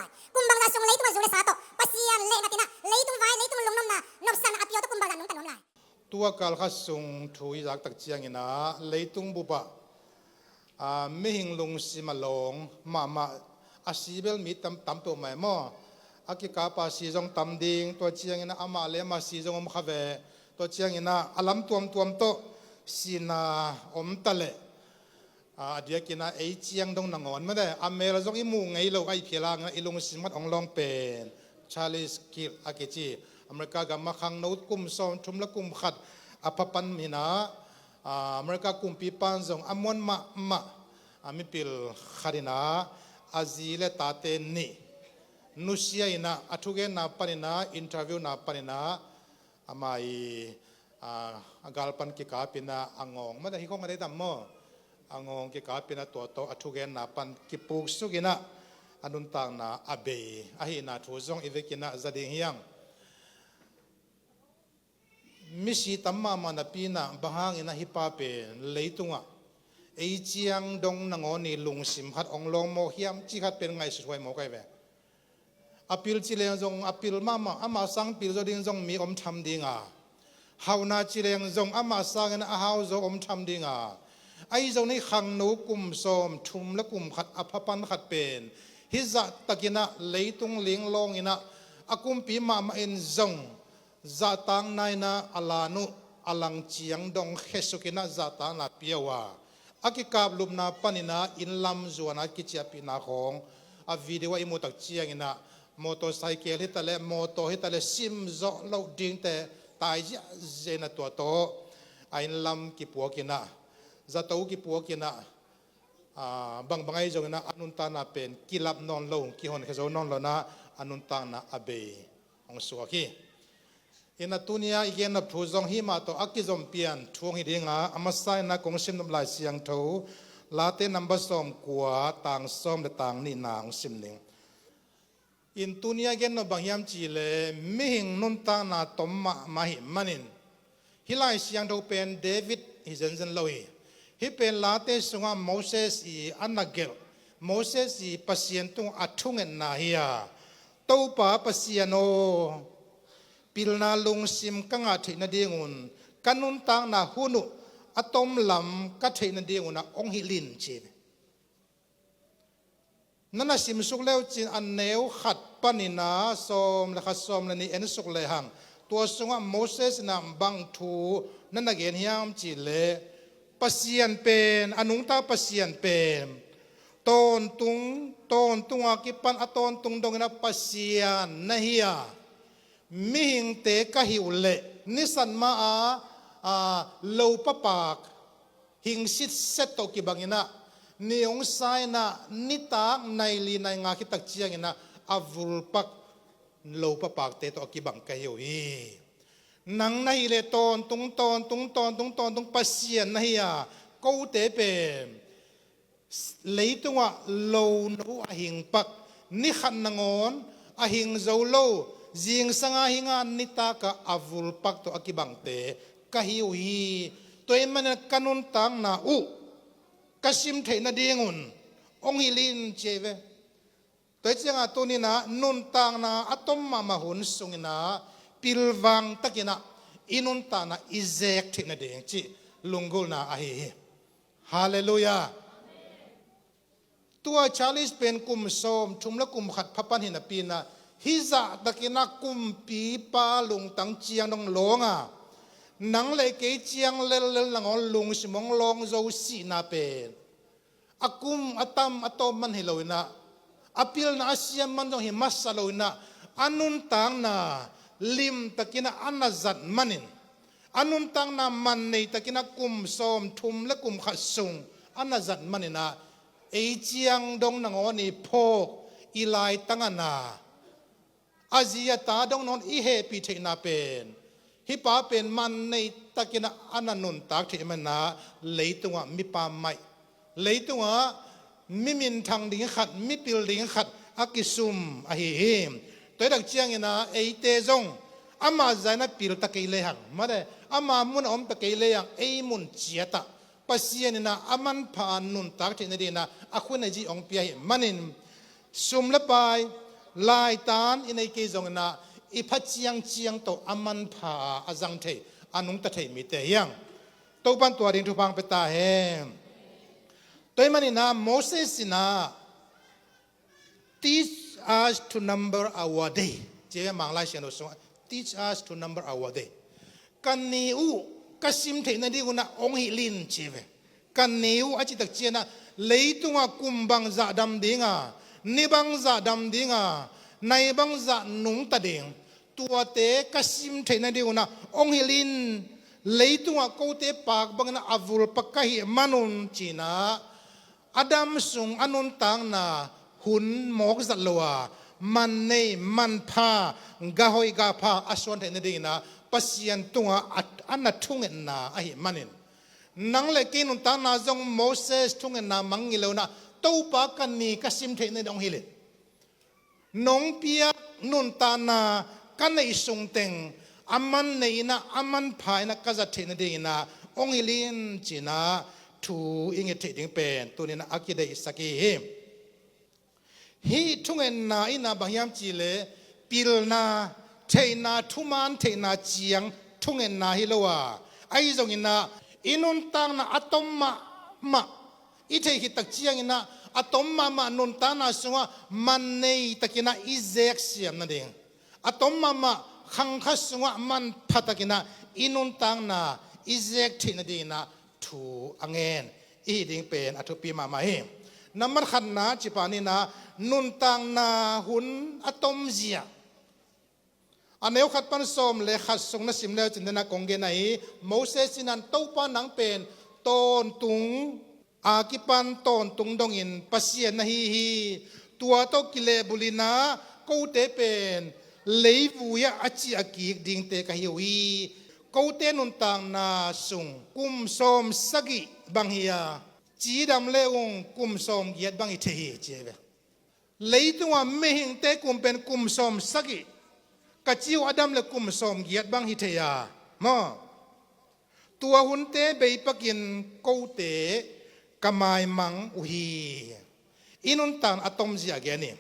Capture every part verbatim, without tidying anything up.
Kum bangzah sung leitung a zu le sa tawh Pasian lehna kinah leitung vai, leitung lungnopna nopsakna a pia aw tawh kum bangzah nungta nuam lai. Tua kal khat sung thu i zak tak ciangin ah leitung bup ah, aa, mihing lungsim a lawng mahmah a si bel mi tam, tam peuhmah e maw. A kikap a si zong tam ding, tua ciangin ah amah le amah si zong om kha ve. Tua ciangin ah a lam tuamtuam tawh sihna om ta leh, a, a diakin ah ei ciang dong nangawn mah de, a mel zong i muh ngei lo a i phial hangin ah i lungsim khat hong lawng pen Charles Kirk a kici, America gam ah khangno kum sawmthum le kum khat a pha pan hi-in ah, a, America kumpipa in zong a muan mahmah a mipil khat in ah a zi le tate nih nusia in ah a thugenna panin ah, interview-na panin ah, ama i, a, a gal pan kikapin ah a ngawng mah de, hi khong a dei tam maw? A ngawng kikapin ah tua tawh a thugenna pan kipuksuk in ah a nuntakna a bei ahihna thu zong i vekin ah za ding hi hang. Misi tam mahmah napi-in ah bang hangin ah hih pa pen leitungah ei ciang dong nangawn i lungsim khat hong lawng mawk hiam cih khat pen ngaihsut huai mawk ahi ve. A pil ci leng zong a pil mahmah, ama sang pil zo ding zong mi om tham ding a, hauhna ci leng zong ama sangin a hau zo om tham ding a, ahi zongin khangno kum sawmthum le kum khat a pha pan khat pen hih zahtakin ah leitung linglawngin ah a kumpi mahmah in zong zahtakna in ah a lan uh a lang ciang dong khesuk in ah zahtakna pia uh a, a kikaplupna panin ah inn lam zuan a kiciahpihna khawng a video ah i muh tak ciangin ah motorcycle hi ta leh, motor hi ta leh, sim zawh loh dingte tai ziahziah in ah tua tawh a inn lam kipuak in ah, zato kipuak in ah, a, bangbang ahi zongin ah a nuntakna pen kilap nawn lo, kihonkhia zo nawn lo in ah a nuntakna a bei hong suak hi. In ah tuni-a i gennop thu zong hih mah tawh a kizom pian thu hong hi ding a, a masa in ah kong simnop Lai Siangtho Late number sawmkua, tang sawm le tang nihna hong sim ning. In tuni-a gennop bang hiam cih leh mihing nuntakna tom mahmah ahih manin, hih Lai Siangtho pen David hi zenzen lo hi. Hih pen Late sungah Moses i a na gelh, Moses i Pasian tungah a thungetna hi a, Topa Pasian aw, pilna lungsim ka ngah theih nadingun ka nuntakna hun uh a tom lam ka theih nadingun ah hong hilh in, ci hi. Na na simsuk leucin a neu khat panin ah sawm le khat, sawm le nih ensuk lehang, tua sungah Moses in ah bang thu na na gen hiam cih leh, Pasian pen, a nungta Pasian pen tawntung, tawntung a kipan a tawntung dongin ah Pasian na hi a, mihingte ka hih uh leh nisan ma-a, a, lo papak, hing sitset tawh kibangin ah, ni hong sa in ah nitak nai li nai nga khit tak ciangin ah a vulpak lo papakte tawh a kibang ka hi uh hi. Nang na hih leh tawntung, tawntung, tawntung, tawntung Pasian na hi a, kote pen leitungah lo no a hing pak, ni khat nangawn a hing zo lo, zingsang a hing a, nitak a a vulpak tawh a kibangte ka hi uh hi. Tua ahih manin ka nuntakna uh ka sim theih nadingun hong hilh in, ci hi ve. Tua hi ciangah tuni-in ah nuntakna a tom mahmah hun sungin ah pilvang takin ah i nuntakna i zek theih nading cih lunggulhna ahi hi. Halleluiah. Tua Charles pen kum sawmthum le kum khat pha pan hi napi-in ah, hih zahtakin ah kumpipa lungtang ciang dong lawng a, nang le kei ciang lellel nangawn lungsim hong lawng zo sihna pen a kum a tam a tawm man hi lo-in ah, a pilna a siam man zong hi masa lo-in ah, a nuntakna limtakin ah a na zat manin, a nuntakna man neitakin ah kum sawmthum le kum khat sung a na zat manin ah, ei ciang dong nangawn i phawk, i laitang a na, a zi a ta dong nangawn i hehpih theihna pen, hih pa pen man neitakin ah a na nuntak theih manin ah, leitungah mipa maih, leitungah mi minthang ding khat, mi pil ding khat a kisum ahi hi. Tua hi tak ciangin ah eite zong amah zah in ah pil ta kei lehang, mate, ama mun a om ta kei lehang, ei mun ciat ah Pasian in ah a manpha a nuntak theih nadingin ah a khut a zih hong pia ahih manin, sum le pai, Laitan i nei kei zongin ah i pha ciangciang tawh a manpha a, a zang thei, a nungta thei mite hi hang. Topan tua ding thupha hong pia ta hen. Tua ahih manin ah Moses in ah, "Teach us to number our day," ci a, Manglai Siangtho sungah, "Teach us to number our day." "Ka ni uh ka sim theih nadingun ah hong hilh in," ci ve. "Ka ni uh," a cih tak ciangin ah, leitungah kum bangzah dam ding a, ni bangzah dam ding a, nai bangzah nungta ding, tuate ka sim theih nadingun ah hong hilh in, leitungah kote paak bangin ah a vulpak ka hih manun, ci-in ah, a dam sung a nuntakna hun mawk zat lo a, man nei, manpha, gah hoih gah pha a suan theih nadingin ah Pasian tungah a, a na thungetna ahih manin, nang le kei nuntakna zong Moses thungetna mangngilh lo-in ah, "Topa, ka ni ka sim theih nading hong hilh in. Nong piak nuntakna ka neih sung teng a man nei-in ah, a manpha in ah ka zat theih nadingin ah hong hilh in," ci-in ah thu i nget theih ding pen tuni-in ah a kideihsak i hi. Hih thungetna in ah bang hiam cih leh, pilna, theihna, thuman theihna ciang thungetna hi lo a, ahi zongin ah i nuntakna a tom mahmah i theih khit tak ciangin ah, a tom mahmah nuntakna sungah man nei takin ah i zek siam nading, a tom mahmah khang khat sungah manpha takin ah i nuntakna i zek theih nadingin ah thu a ngen i hih ding pen a thupi mahmah hi. Nambat khatna, cih pah ni-in ah, nuntakna hun a tomzia. A neu khat pan sawm le khat sung na sim le uh cin den ah kong gen ahi, Moses in ah, "Topa, nang pen tawntung a kipan tawntung dongin Pasian na hi hi. Tua tawh kilehbulh in ah kote pen leivui-ah a ciah kik dingte ka hi uh hi. Kote nuntakna sung kum sawm sagih bang hi a, cidam le ung kum sawm giat bang hi thei hi," ci hi ve. Leitungah mihingte kum pen kum sawm sagih, ka ci uh a dam le kum sawm giat bang hi thei a, maw? Tua hunte beipakin kote ka maimang uh hi. I nuntakna a tomzia gen hi.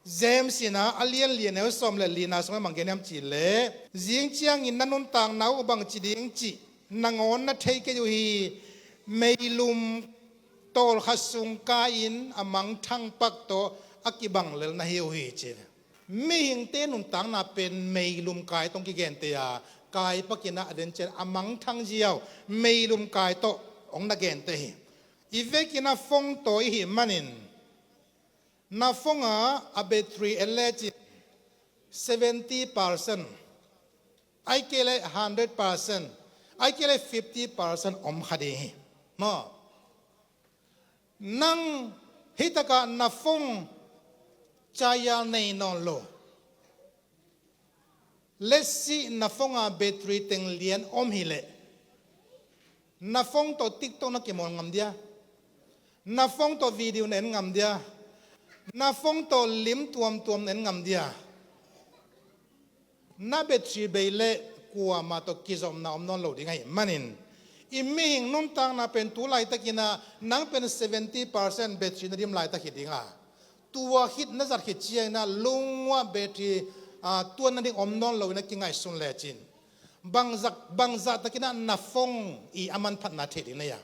James in ah a lian li, a neu sawm le lina sungah bang gen hiam cih leh, "Zing ciangin na nuntakna uh bangci ding cih nangawn na thei kei uh hi. Meilum tawlkhat sung kai-in a mangthang pak tawh a kibang lel na hi uh hi," ci. Mihingte nuntakna pen meilum kai tawh hong kigente a, kai pakin ah a den ciang a mangthang ziau, meilum kai tawh hong na gente hi. I vekin ah phone tawh i hih manin, na phone ah a battery en lecin seventy percent, ahih kei leh hundred percent, ahih kei leh fifty percent om kha ding hi, maw? Nang hitakah na phone charger nei nawn lo, let's say na phone ah battery teng lian om hi leh, na phone tawh TikTok na kimawl ngam dia? Na phone tawh video na en ngam dia? Na phone tawh lim tuamtuam na en ngam dia? Na battery bei leh kuamah tawh kizopna om nawn lo ding ahih manin, i mihing nuntakna pen tu laitakin ah nang pen seventy percent battery na dim laitak hi ding a, tua khit na zat khit ciangin ah lungua battery, ah, tuan nading om nawn lo-in ah kingaihsun lecin, bangzah, bangzah takin ah na phone i a manphatna thei ding na hia?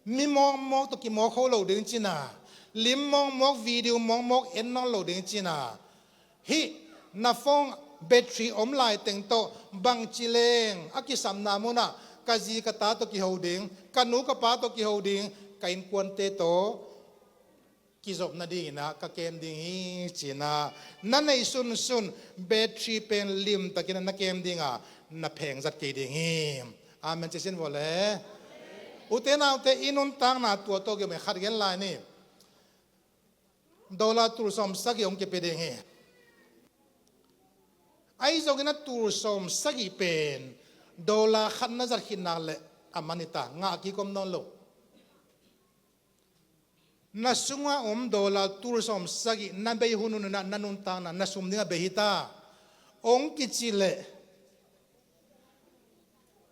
Mi mawkmawk tawh kimawk kho lo ding cin a, lim mawkmawk, video mawkmawk en nawn lo ding cin a, hih na phone battery om laiteng tawh bangci leng a kisapna munah ka zi ka ta tawh kiho ding, ka nu ka pa tawh kiho ding, ka innkuante tawh kizop nadingin ah ka kem ding hi, ci-in ah na neih sunsun battery pen limtakin ah na kem ding a, na pheng zat kei ding hi. Amen ci sin vua le. Ute naute, i nuntakna tua tawh kiom e, khat gen lai ni. Dollar tul sawm sagih hong kipia ding hi. Ahi zongin ah tul sawm sagih pen dollar khat na zat khit nak leh a man hi ta, ngah kik om nawn lo. Na sungah om dollar tul sawm sagih na bei hun hun in ah na nuntakna na sum dingah bei hi ta. Hong kici leh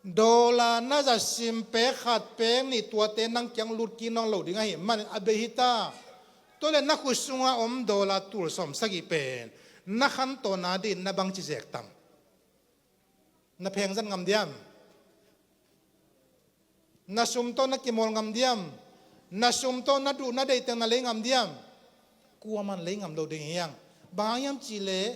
dollar na za sim pek khat pek nih tuate nang kiang lut kik nawn lo ding ahih manin a bei hi ta. Tua leh na khut sungah om dollar tul sawm sagih pen Na khantawn adingin na bangci zek tam? Na phengzat ngam diam? Na sum tawh na kimawl ngam diam? Na sum tawh na duh na deih teng na lei ngam diam? Kuaman lei ngam lo ding hi hang. Bang hang hiam cih leh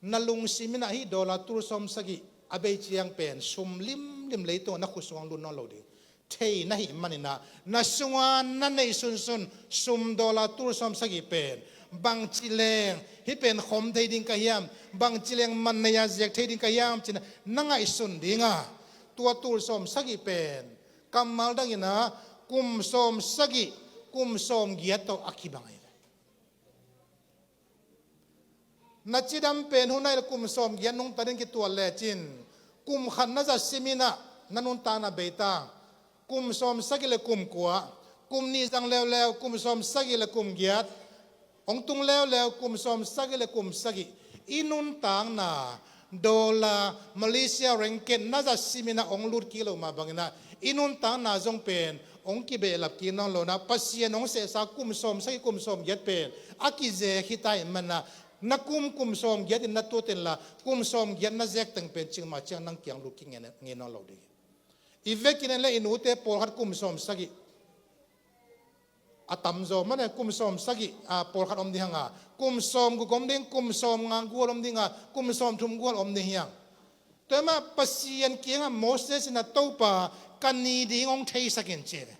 na lungsim in ah hih dollar tul sawm sagih a bei ciang pen sum limlim leitungah na khut sungah lut nawn lo ding thei na hih manin ah, na sungah na neih sunsun sum dollar tul sawm sagih pen bangci leng hih pen khawm thei ding ka hiam, bangci leng man nei-a zek thei ding ka hiam ci-in ah na ngaihsun ding a, tua tul sawm sagih pen kammal dangin ah kum sawm sagih, kum sawm giat tawh a kibang hi. Na cidam pen hun ahih leh kum sawm giat nungta dingin kituat lecin, kum khat na zat sim in ah na nuntakna bei ta. Kum sawm sagih le kum kua, kum nih zang leuleu kum sawm sagih le kum giat, hong tung leuleu kum sawm sagih le kum sagih, i nuntakna dollar, Malaysia ringgit na zat sim in ah hong lut kik loh mah bangin ah i nuntakna zong pen hong kibehlap kik nawn lo in ah, Pasian hong sehsa kum sawm sagih kum sawm giat pen a kizek hi ta ahih manin ah, na kum, kum sawm giat in na tuat inla, kum sawm giat na zek teng pen cikmah ciang nang kiang lut kik ngei, ngei nawn lo ding hi. I vekin en leh i nute pawlkhat kum sawm sagih a tamzaw mah ne, kum sawm sagih, a, pawlkhat om ding hang a, kum sawm guk om ding, kum sawm nga gual om ding a, kum sawm thum gual om ding hi hang. Tua ahih manin Pasian kiangah Moses in ah, Topa, ka ni ding hong theisak in, ci hi ve.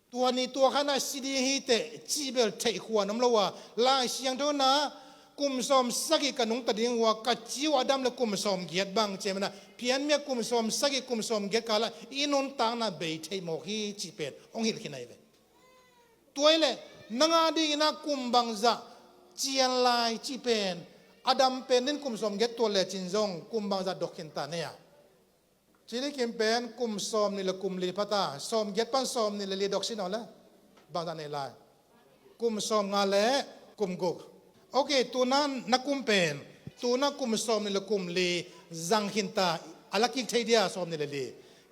Tua ni tua khan ah si ding hi teh cih bel theih khuan om lo a, Lai Siangtho in ah kum sawm sagih ka nungta ding uh a, ka ci uh a dam leh kum sawm giat bang, ci hi manin ah, pianmi ah kum sawm sagih kum sawm giat kal ah i nuntakna bei thei mawk hi cih pen hong hilh khin ahi ve. Tua ahih leh nang adingin ah kum bangzah cian lai cih pen a dam pen dingin kum sawm giat tuat lecin zong kum bangzah dok khin ta na hia? Ci ni kim pen kum sawm nih le kum li pha ta, sawm giat pan sawm nih le li dok sin aw le, bangzah nei lai? Kum sawm nga le kum guk. Ok, tu-in ah na kum pen, tu-in ah kum sawm nih le kum li zang khin ta, a la kik thei dia sawm nih le li?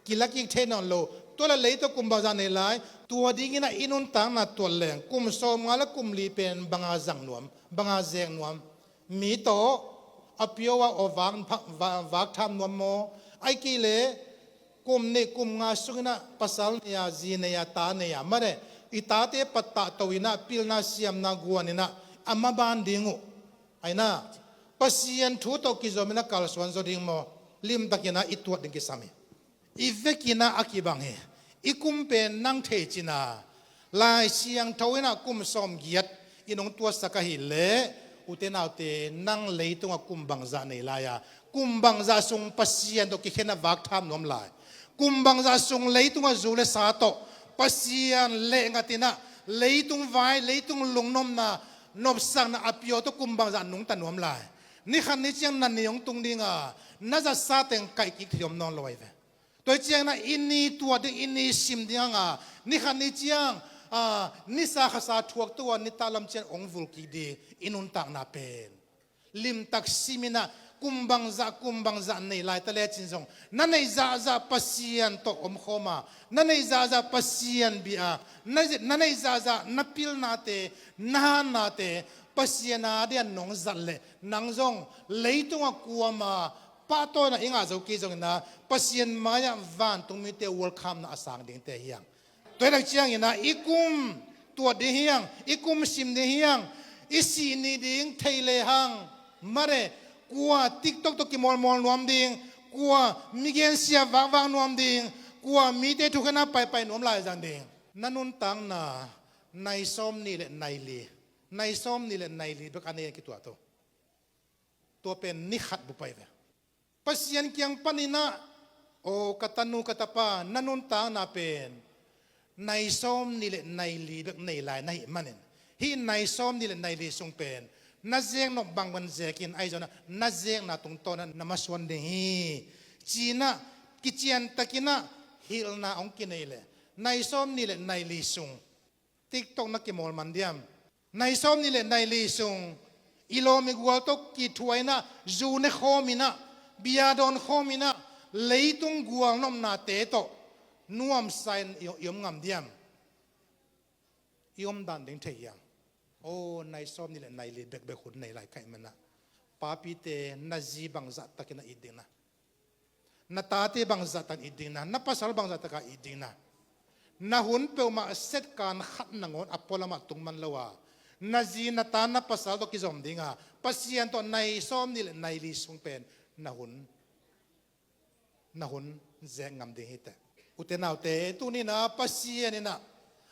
Kila kik thei nawn lo. Tua leh lei tawh kum bangzah nei lai? Tua dingin ah i nuntakna tuat leng kum sawm nga le kum li pen bang a zang nuam, bang a zek nuam? Mi tawh a pio a aw vak, vak tham nuam maw? Ahih kei leh kum nih kum nga sungin ah pasal nei-a, zi nei-a, ta nei-a, mah ne, i tate pattah to in ah, pilna siamna guan in ah a maban ding uh, ahi na, Pasian thu tawh kizom in ah kalsuan zaw ding maw? Limtakin ah i tuat ding kisam hi. I vekin ah a kibang hi. I kum pen nang thei cin a, Lai Siangtho in ah kum sawm giat in hong tuatsak ahih leh, ute naute, nang leitungah kum bangzah nei lai a, kum bangzah sung Pasian tawh kikhen a vak tham nuam lai? Kum bangzah sung leitungah zu le sa tawh Pasian lehngat in ah leitung vai, leitung lungnopna, nopsakna a pio tawh kum bangzah nungta nuam lai? Ni khat ni ciang na ni hong tung ding a, na zatsa teng kaih kik thei om nawn lo ahi ve. Tua hi ciangin ah i ni tuat ding, i ni sim ding hang a, ni khat ni ciang, a, nisa khasa thuak to a, nitak lam ciang hong vul kik ding i nuntakna pen. Limtak sim in ah kum bangzah, kum bangzah nei lai ta lecin zong, na neih zahzah Pasian tawh omkhawm a, na neih zahzah Pasian bia a, na, na neih zahzah na pilnate, na hannate Pasian a dia nong zat leh, nang zong leitungah kuamah pahtawina i ngah zo kei zongin ah, Pasian mai-ah vantung mite welcome-na a sang dingte hi hang. Tua hi tak ciangin ah i kum tuat ding hi hang, i kum sim ding hi hang. I sih ni ding thei lehang, mare, kua TikTok tawh kimawlmawl nuam ding, kua migensia vakvak nuam ding, kua mite thukhenna paipai nuam laizang ding. Na nuntakna nai sawm nih le nai li, nai sawm nih le nai li bek a nei a kituat uh. Tua pen ni khat bup ahi ve. Pasian kiang panin ah, aw ka tanu ka tapa, na nuntakna pen nai sawm nih le nai li bek nei lai na hih manin, hih nai sawm nih le nai li sung pen na zek nop bangbang zek in, ahi zongin ah na zekna tungtawn ah na masuan ding hi, ci-in ah kiciantakin ah hilhna hong kinei leh, nai sawm nih le nai li sung TikTok na kimawl man diam? Nai sawm nih le nai li sung i lawm i gual tawh kithuah in ah, zu ne khawm in ah, bia dawn khawm in ah, leitung gualnopnate tawh nuamsa in i, i om ngam diam? I omdan ding thei hiam? O, nai sawm nih le nai li bekbek hun nei lai ka hih manah, papite na zi bangzah takin a it ding na, na tate bangzah takin it ding na, na pasal bangzah taka it ding na, na hun peuhmah setkan khat nangawn a pualamah tung man lo a, na zi na ta na pasal tawh kizom dinga, Pasian tawh nai sawm nih le nai li sung pen na hun na hun zek ngam ding hi teh. Ute naute, tuni-in ah Pasian in ah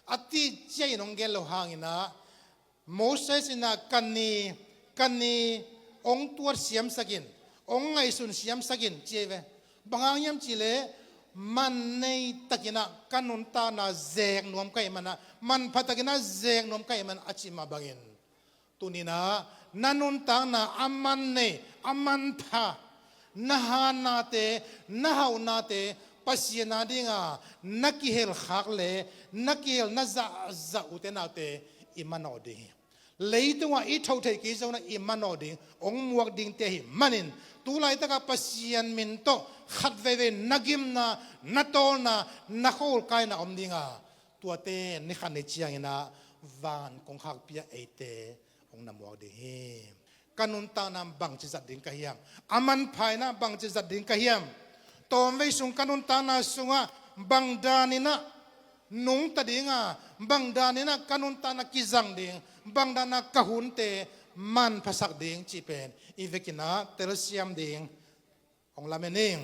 a tihciah in hong gen lo hangin ah, Moses in ah, ka ni, ka ni, hong tuat siamsak in, hong ngaihsun siamsak in, ci hi ve. Bang hang hiam cih leh, man nei takin ah ka nuntakna zek nuam ka hih manah, manpha takin ah zek nuam ka hih manah, a cih mah bangin, tuni-in ah na nuntakna a man nei, a manpha, na hannate, na hauhnate Pasian a dinga na kihel khak leh, na kihel na zahzah, ute naute, i manawh ding hi. Leitungah i thoh theih kei zongin ah i manawh ding, hong muak dingte ahih manin, tu laitakah Pasian min tawh khat veivei na gimna, na tawlna, na khuahulkaina om dinga, tuate ni khat ni ciangin ah van kongkhak pia eite hong na muak ding hi. Ka nuntakna bangci zat ding ka hiam? A manpha in ah bangci zat ding ka hiam? Tawmvei sung ka nuntakna sungah bang danin ah nungta ding a, bang danin ah ka nuntakna kizang ding, bang danin ah ka hunte manphasak ding cih pen i vekin ah telsiam ding hong lamen ing.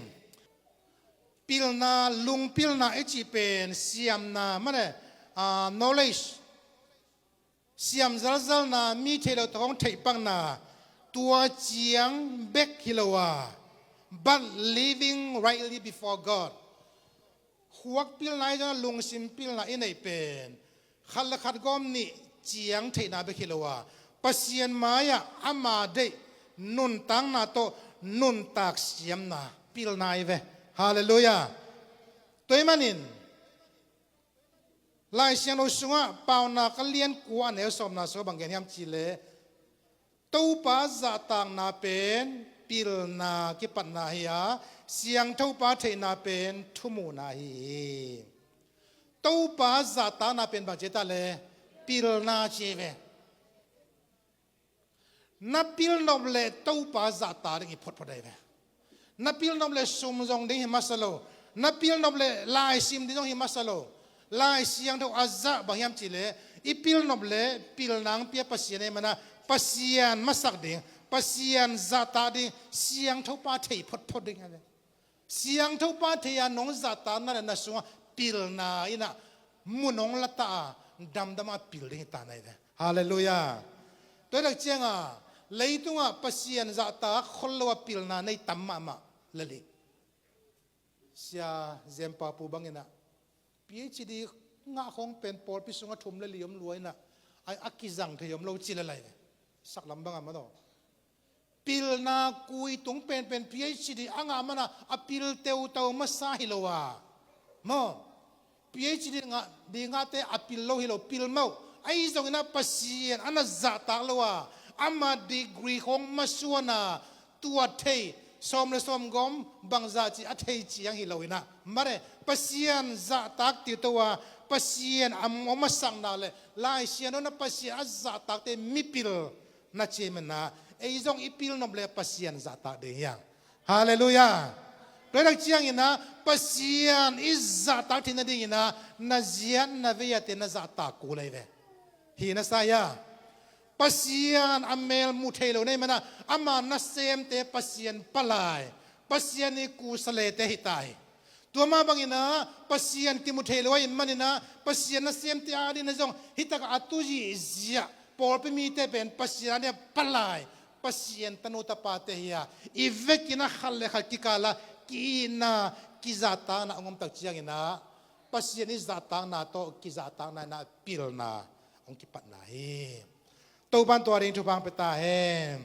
Pilna, lungpilna i cih pen siamna, mane, ah, knowledge, siam zalzalna, mi theih loh tawh hong theih pakna, tua ciang bek hi lo a, but living rightly before God. Khuak pilna i zong, lungsim pilna i neih pen khat le khat gawm nih ciang theihna bek hi lo a, Pasian mai-ah ama deih nuntakna tawh nuntak siamna, pilna hi ve. Halleluiah. Tua ahih manin Lai Siangtho sungah Paunak a lian kua a neu sawmna sungah bang gen hiam cih leh, Topa zahtakna pen pilna kipatna hi a, Siangthopa theihna pen thumuhna hi hi. Topa zahtakna pen bang ci ta leh, pilna ci hi ve. Na pilnop leh Topa zahtak ding hi photphot ahi ve. Na pilnop leh sum zong ding hi masa lo. Na pilnop leh laisim ding zong hi masa lo. Lai Siangtho a zah bang hiam cih leh, i pilnop leh pilna hong pia Pasian ahih manah, Pasian masak ding, Pasian zahtak ding, Siangthopa thei photphot ding ahi ve. Siangthopa thei-a nong zahtakna leh na sungah pilna in ah mun hong la ta a, damdam a pil ding hi ta na hi ve. Halleluiah. Tua hi tak ciangah leitungah Pasian zahtak khol lo a pilna nei tam mahmah lel hi. Sia Zen Pau Pu bangin ah PhD ngah khawng pen pawlpi sungah thum le li om lua in ah, a, a kizang thei om lo ci lel hi ve. Saklam bangah maw, pilna kui tung penpen PhD a ngah manah a pil teutau masa hi lo a, maw? PhD ngah, di ngahte a pil lo hi lo, pil mawh. Ahi zongin ah Pasian a na zahtak lo a, ama degree khawng masuan a, tua thei, sawm le sawm gawm bangzah ci a thei ciang hi lo in ah, mare, Pasian zahtak teutau a, Pasian a, a masakna leh Lai Siangtho in ah Pasian a zahtakte mipil na ci hi manah, ei zong i pilnop leh Pasian zahtak ding hi hang. Halleluiah. Tua hi tak ciangin ah Pasian i zahtak theih nadingin ah na ziat na vei-ate na zahtak kul ahi ve. Hi na sa hia? Pasian a mel mu thei lo na hih manah, ama nasemte Pasian palai, Pasian i kusalete hi ta hi. Tua mah bangin ah Pasian kimu thei lo ahih manin ah, Pasian nasemte adingin ah zong hi takah a tu zihziah pawlpi mite pen Pasian adingin ah palai, Pasian tanu tapate hi a, i vekin ah khat le khat kikal ah ki-itna, kizahtakna hong om tak ciangin ah, Pasian i zahtakna tawh kizahtakna in ah pilna hong kipatna hi. Topa'n tua ding thupha hong pia ta hen.